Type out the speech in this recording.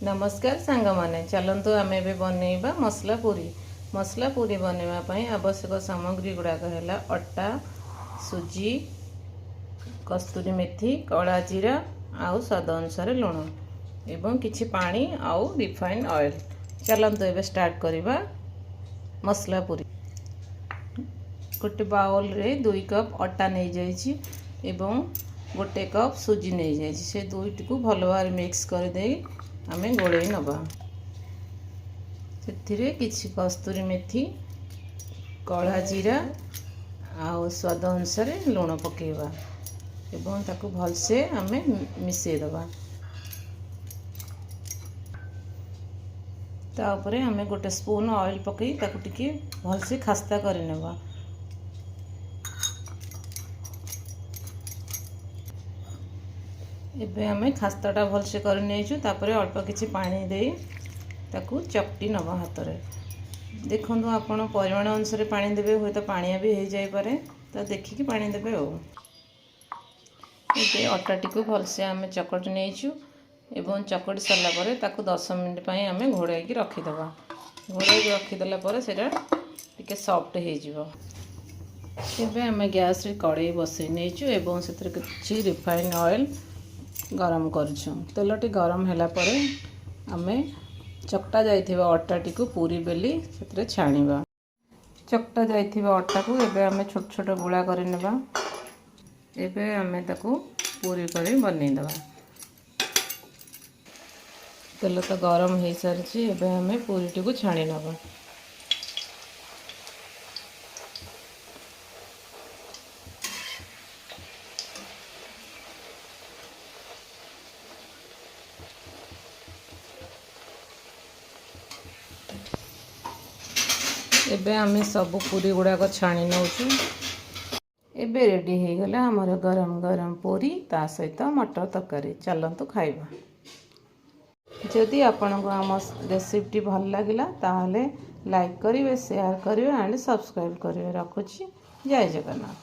ନମସ୍କାର ସାଙ୍ଗମାନେ, ଚାଲନ୍ତୁ ଆମେ ଏବେ ବନେଇବା ମସଲା ପୁରୀ। ମସଲା ପୁରୀ ବନେଇବା ପାଇଁ ଆବଶ୍ୟକ ସାମଗ୍ରୀ ଗୁଡ଼ାକ ହେଲା ଅଟା, ସୁଜି, କସ୍ତୁରୀ ମେଥି, କଳା ଜିରା ଆଉ ସ୍ୱାଦ ଅନୁସାରେ ଲୁଣ ଏବଂ କିଛି ପାଣି ଆଉ ରିଫାଇନ୍ ଅଏଲ୍। ଚାଲନ୍ତୁ ଏବେ ଷ୍ଟାର୍ଟ କରିବା ମସଲା ପୁରୀ। ଗୋଟେ ବାଉଲରେ 2 କପ୍ ଅଟା ନେଇଯାଇଛି ଏବଂ 1 କପ୍ ସୁଜି ନେଇଯାଇଛି। ସେ ଦୁଇଟିକୁ ଭଲ ଭାବରେ ମିକ୍ସ କରିଦେଇ ଆମେ ଗୋଳେଇ ନେବା। ସେଥିରେ କିଛି କସ୍ତୁରୀ ମେଥି, କଳା ଜିରା ଆଉ ସ୍ୱାଦ ଅନୁସାରେ ଲୁଣ ପକାଇବା ଏବଂ ତାକୁ ଭଲସେ ଆମେ ମିଶାଇଦେବା। ତା ଉପରେ ଆମେ 1 ସ୍ପୁନ୍ ଅଏଲ୍ ପକାଇ ତାକୁ ଟିକେ ଭଲସେ ଖାସ୍ତା କରିନେବା। ଏବେ ଆମେ ଖାସ୍ତାଟା ଭଲସେ କରିନେଇଛୁ। ତାପରେ ଅଳ୍ପ କିଛି ପାଣି ଦେଇ ତାକୁ ଚକଟି ନେବା ହାତରେ। ଦେଖନ୍ତୁ, ଆପଣ ପରିମାଣ ଅନୁସାରେ ପାଣି ଦେବେ, ହୁଏତ ପାଣିଆ ବି ହେଇଯାଇପାରେ, ତ ଦେଖିକି ପାଣି ଦେବେ। ଆଉ ଏବେ ଅଟାଟିକୁ ଭଲସେ ଆମେ ଚକଟି ନେଇଛୁ ଏବଂ ଚକଟି ସାରିଲା ପରେ ତାକୁ 10 ମିନିଟ୍ ପାଇଁ ଆମେ ଘୋଡ଼ାଇକି ରଖିଦେବା। ଘୋଡ଼ାଇକି ରଖିଦେଲା ପରେ ସେଇଟା ଟିକେ ସଫ୍ଟ ହେଇଯିବ। ଏବେ ଆମେ ଗ୍ୟାସ୍ରେ କଡ଼େଇ ବସେଇ ନେଇଛୁ ଏବଂ ସେଥିରେ କିଛି ରିଫାଇନ୍ ଅଏଲ୍ ଗରମ କରୁଛୁ। ତେଲଟି ଗରମ ହେଲା ପରେ ଆମେ ଚକଟା ଯାଇଥିବା ଅଟାଟିକୁ ପୁରୀ ବେଲି ସେଥିରେ ଛାଣିବା। ଚକଟା ଯାଇଥିବା ଅଟାକୁ ଏବେ ଆମେ ଛୋଟ ଛୋଟ ଗୁଳା କରିନେବା। ଏବେ ଆମେ ତାକୁ ପୁରୀ କରି ବନେଇଦେବା। ତେଲ ତ ଗରମ ହେଇସାରିଛି, ଏବେ ଆମେ ପୁରୀଟିକୁ ଛାଣି ନେବା। ଏବେ ଆମେ ସବୁ ପୁରୀ ଗୁଡ଼ାକ ଛାଣି ନେଉଛୁ। ଏବେ ରେଡ଼ି ହେଇଗଲା ଆମର ଗରମ ଗରମ ପୁରୀ, ତା ସହିତ ମଟର ତରକାରୀ। ଚାଲନ୍ତୁ ଖାଇବା। ଯଦି ଆପଣଙ୍କୁ ଆମ ରେସିପିଟି ଭଲ ଲାଗିଲା, ତାହେଲେ ଲାଇକ୍ କରିବେ, ସେୟାର କରିବେ ଆଣ୍ଡ ସବସ୍କ୍ରାଇବ୍ କରିବେ। ରଖୁଛି, ଜୟ ଜଗନ୍ନାଥ।